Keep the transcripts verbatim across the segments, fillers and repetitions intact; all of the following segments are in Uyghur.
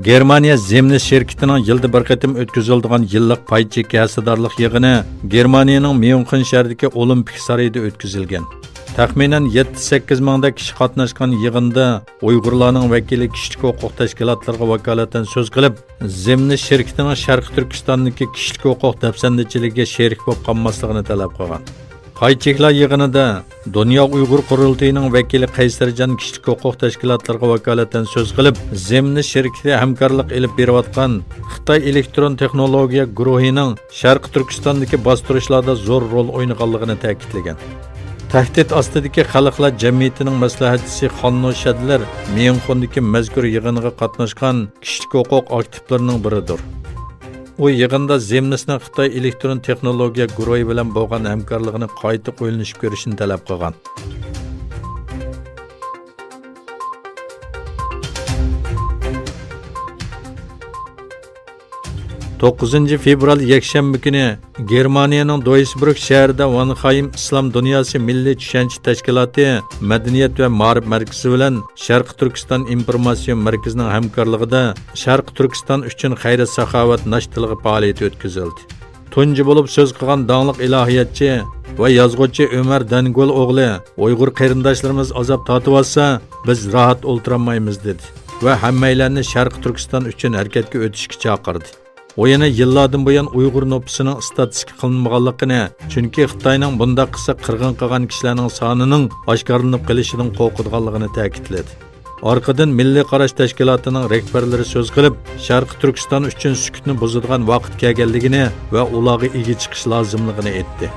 گېرمانىيە زېمنىس شىركىتىنىڭ يىلدا بىر قېتىم ئۆتكۈزۈلىدىغان يىللىق پاي چېكى ھەسسىدارلىق يىغىنى گېرمانىيەنىڭ ميۇنخېن شەھىرىدىكى ئولىمپىك سارىيىدا ئۆتكۈزۈلگەن. تەخمىنەن يەتتە سەككىز مىڭدەك كىشى قاتناشقان يىغىندا ئۇيغۇرلارنىڭ ۋەكىلى كىشىلىك ھوقۇق تەشكىلاتلىرىغا ۋاكالىتەن سۆز قىلىپ، زېمنىس شىركىتىنىڭ شەرقىي تۈركىستاندىكى كىشىلىك ھوقۇق دەپسەندىچىلىكىگە شېرىك بولۇپ قالماسلىقىنى تەلەپ قىلغان. پاي چېكلار يىغىنىدا دۇنيا ئۇيغۇر قۇرۇلتىيىنىڭ ۋەكىلى قەيسەرجان كىشىلىك ھوقۇق تەشكىلاتلىرىغا ۋاكالىتەن سۆز قىلىپ، زېمنىس شىركىتى ھەمكارلىق ئېلىپ بېرىۋاتقان خىتاي ئېلېكترون تېخنولوگىيە گۇرۇھىنىڭ شەرقىي تۈركىستاندىكى باستۇرۇشلاردا زور رول ئوينىغانلىقىنى تەكىتلىگەن. تەھدىت ئاستىدىكى خەلقلەر جەمئىيىتىنىڭ مەسلىھەتچىسى خاننو شەدلەر ميۇنخېندىكى مەزكۇر يىغىنغا قاتناشقان كىشىلىك ھوقۇق ئاكتىپلىرىنىڭ بىرىدۇر. ئۇ يىغىندا زېمنىسنىڭ خىتاي ئېلېكترون تېخنولوگىيە گۇرۇھى بىلەن بولغان ھەمكارلىقىنى قايتا ئويلىنىشىپ كۆرۈشنى تەلەپ قىلغان. توققۇزىنچى فېۋرال يەكشەنبە كۈنى گېرمانىيەنىڭ دويسبۇرگ شەھىرىدە ۋانخايم ئىسلام دۇنياسى مىللىي چۈشەنچە تەشكىلاتى مەدەنىيەت ۋە مائارىپ مەركىزى بىلەن شەرقىي تۈركىستان ئىنفورماتسىيون مەركىزىنىڭ ھەمكارلىقىدا شەرقىي تۈركىستان ئۈچۈن خەير-ساخاۋەت ناشتىلىقى پائالىيىتى ئۆتكۈزۈلدى. تۇنجى بولۇپ سۆز قىلغان داڭلىق ئىلاھىياتچى ۋە يازغۇچى ئۆمەر دەنگۈل ئوغلى، «ئۇيغۇر قېرىنداشلىرىمىز ئازاب تارتىۋاتسا، بىز راھەت ئولتۇرالمايمىز» دېدى ۋە ھەممەيلەننى شەرقىي تۈركىستان ئۈچۈن ھەرىكەتكە ئۆتۈشكە چاقىردى. ئۇ يەنە يىللاردىن بۇيان ئۇيغۇر نوپۇسىنىڭ ئىستاتىستىكا قىلىنمىغانلىقىنى، چۈنكى خىتاينىڭ بۇنداق قىلسا قىرغىن قىلغان كىشىلەرنىڭ سانىنىڭ ئاشكارىلىنىپ قېلىشىدىن قورقىدىغانلىقىنى تەكىتلىدى. ئارقىدىن مىللىي قاراش تەشكىلاتىنىڭ رەھبەرلىرى سۆز قىلىپ، شەرقىي تۈركىستان ئۈچۈن سۈكۈتنى بۇزىدىغان ۋاقىت كەلگەنلىكىنى ۋە ئۇلارغا ئىگە چىقىش لازىملىقىنى ئېيتتى.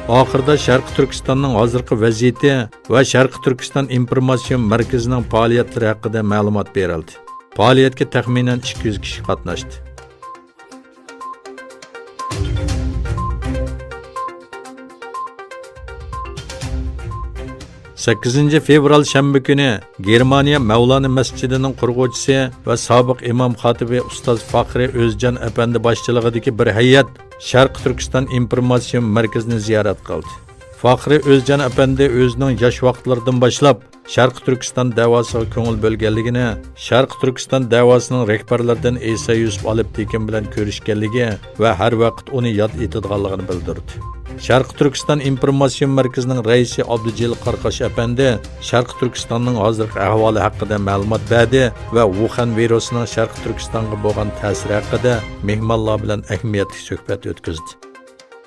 ئاخىرىدا شەرقىي تۈركىستاننىڭ ھازىرقى ۋەزىيىتى ۋە شەرقىي تۈركىستان ئىنفورماتسىيون مەركىزىنىڭ پائالىيەتلىرى ھەققىدە مەلۇمات بېرىلدى. پائالىيەتكە تەخمىنەن ئىككى يۈز كىشى قاتناشتى. سەككىزىنچى فېۋرال شەنبە كۈنى گېرمانىيە مەۋلانا مەسچىتىنىڭ قۇرغۇچىسى ۋە سابىق ئىمام خاتىپى ئۇستاز فاخرى ئۆزجان ئەپەندى باشچىلىقىدىكى بىر ھەيئەت شەرقىي تۈركىستان ئىنفورماتسىيون مەركىزىنى زىيارەت قىلدى. فاخرى ئۆزجان ئەپەندى ئۆزىنىڭ ياش ۋاقىتلىرىدىن باشلاپ شەرقىي تۈركىستان دەۋاسىغا كۆڭۈل بۆلگەنلىكىنى، شەرقىي تۈركىستان دەۋاسىنىڭ رەھبەرلىرىدىن ئىسا يۈسۈپ ئالپتېكىن بىلەن كۆرۈشكەنلىكى ۋە ھەر ۋاقىت ئۇنى ياد ئېتىدىغانلىقىنى بىلدۈردى. شەرقىي تۈركىستان ئىنفورماتسىيون مەركىزىنىڭ رەئىسى ئابدۇجېلىل قاراقاش ئەپەندى شەرقىي تۈركىستاننىڭ ھازىرقى ئەھۋالى ھەققىدە مەلۇمات بەردى ۋە ۋۇخەن ۋىرۇسىنىڭ شەرقىي تۈركىستانغا بولغان تەسىرى ھەققىدە مېھمانلار بىلەن ئەھمىيەتلىك سۆھبەت ئۆتكۈزدى.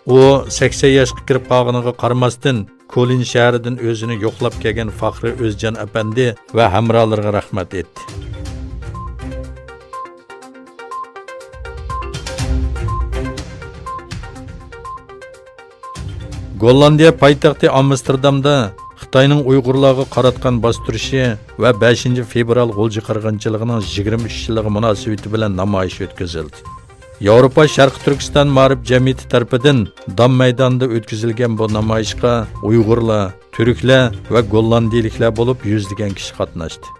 ئۇ سەكسەن ياشقا كىرىپ قالغىنىغا قارىماستىن، كولىن شەھىرىدىن ئۆزىنى يوقلاپ كەلگەن فاخرى ئۆزجان ئەپەندى ۋە ھەمراھلىرىغا رەھمەت ئېيتتى. گوللاندىيە پايتەختى ئامستېردامدا خىتاينىڭ ئۇيغۇرلارغا قاراتقان باستۇرۇشى ۋە بەشىنچى فېۋرال غۇلجا قىرغىنچىلىقىنىڭ يىگىرمە ئۈچ يىللىقى مۇناسىۋىتى بىلەن نامايىش ئۆتكۈزۈلدى. ياۋروپا شەرقىي تۈركىستان مائارىپ جەمئىيىتى تەرىپىدىن دام مەيدانىدا ئۆتكۈزۈلگەن بۇ نامايىشقا ئۇيغۇرلار، تۈركلەر ۋە گوللاندىيىلىكلەر بولۇپ يۈزلىگەن كىشى قاتناشتى.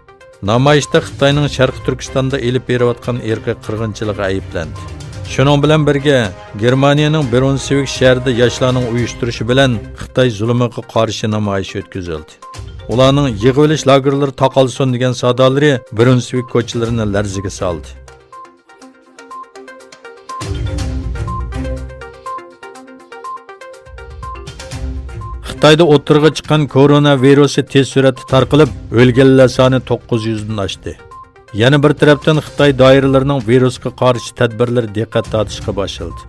نامايىشتا خىتاينىڭ شەرقىي تۈركىستاندا ئېلىپ بېرىۋاتقان ئىرقىي قىرغىنچىلىقى ئەيىبلەندى. شۇنىڭ بىلەن بىرگە، گېرمانىيەنىڭ برۇنسۋىك شەھىرىدە ياشلارنىڭ ئۇيۇشتۇرۇشى بىلەن خىتاي زۇلۇمىغا قارشى نامايىش ئۆتكۈزۈلدى. ئۇلارنىڭ «يىغىۋېلىش لاگېرلىرى تاقالسۇن» دېگەن سادالىرى برۇنسۋىك كوچىلىرىنى لەرزىگە سالدى. خىتايدا ئوتتۇرىغا چىققان كورونا ۋىرۇسى تېز سۈرئەتتە تارقىلىپ، ئۆلگەنلەر سانى توققۇز يۈزدىن ئاشتى. يەنە بىر تەرەپتىن، خىتاي دائىرىلىرىنىڭ ۋىرۇسقا قارشى تەدبىرلىرى دىققەت تارتىشقا باشلىدى.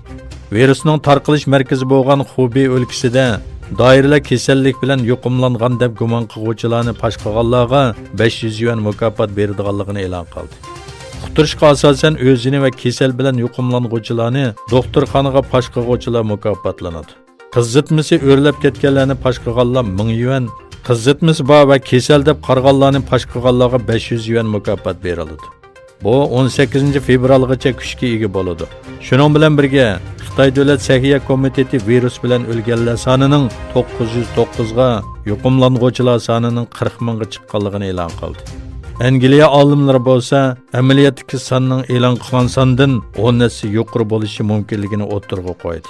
ۋىرۇسنىڭ تارقىلىش مەركىزى بولغان خۇبېي ئۆلكىسىدە دائىرىلەر كېسەللىك بىلەن يۇقۇملانغان دەپ گۇمان قىلغۇچىلارنى پاش قىلغانلارغا بەش يۈز يۈەن مۇكاپات بېرىدىغانلىقىنى ئېلان قىلدى. ئۇقتۇرۇشقا ئاساسەن، ئۆزىنى ۋە كېسەل بىلەن يۇقۇملانغۇچىلارنى دوختۇرخانىغا پاش قىلغۇچىلار مۇكاپاتلىنىدۇ. قىزىتمىسى ئۆرلەپ كەتكەنلەرنى پاش قىلغانلار مىڭ يۈەن، قىزىتمىسى بار ۋە كېسەل دەپ قارىغانلارنى پاش قىلغانلارغا بەش يۈز يۈەن مۇكاپات بېرىلىدۇ. بۇ ئون سەككىزىنچى فېۋرالغىچە كۈچكە ئىگە بولىدۇ. شۇنىڭ بىلەن بىرگە، خىتاي دۆلەت سەھىيە كومىتېتى ۋىرۇس بىلەن ئۆلگەنلەر سانىنىڭ توققۇز يۈز توققۇزغا، يۇقۇملانغۇچىلار سانىنىڭ قىرىق مىڭغا چىققانلىقىنى ئېلان قىلدى. ئەنگلىيە ئالىملىرى بولسا، ئەمەلىيەتتىكى ساننىڭ ئېلان قىلغان ساندىن ئون ھەسسە يۇقىرى بولۇشى مۇمكىنلىكىنى ئوتتۇرىغا قويدى.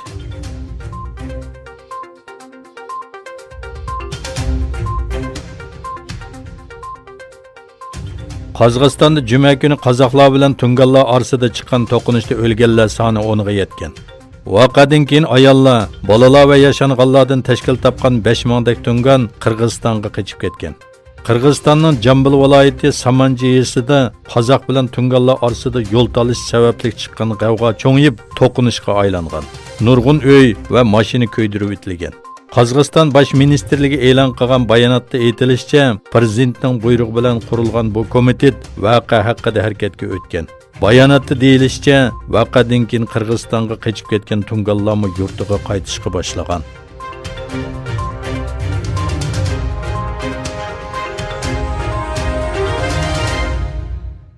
قازاقىستاندا جۈمە كۈنى قازاقلار بىلەن تۇڭگانلار ئارىسىدا چىققان توقۇنۇشتا ئۆلگەنلەر سانى ئونغا يەتكەن. ۋەقەدىن كېيىن ئاياللار، بالىلار ۋە ياشانغانلاردىن تەشكىل تاپقان بەش مىڭدەك تۇڭگان قىرغىزىستانغا قېچىپ كەتكەن. قىرغىزىستاننىڭ جامبۇل ۋىلايىتى سامانجى يېزىسىدا قازاق بىلەن تۇڭگانلار ئارىسىدا يول تالىشىش سەۋەبلىك چىققان غەۋغا چوڭىيىپ، توقۇنۇشقا ئايلانغان. نۇرغۇن ئۆي ۋە ماشىنا كۆيدۈرۈۋېتىلگەن. قازاقىستان باش مىنىستىرلىكى ئېلان قىلغان باياناتتا ئېيتىلىشىچە، پىرېزىدېنتنىڭ بۇيرۇقى بىلەن قۇرۇلغان بۇ كومىتېت ۋەقە ھەققىدە ھەرىكەتكە ئۆتكەن. باياناتتا دېيىلىشىچە، ۋەقەدىن كېيىن قىرغىزىستانغا قېچىپ كەتكەن تۇڭگانلارمۇ يۇرتىغا قايتىشقا باشلىغان.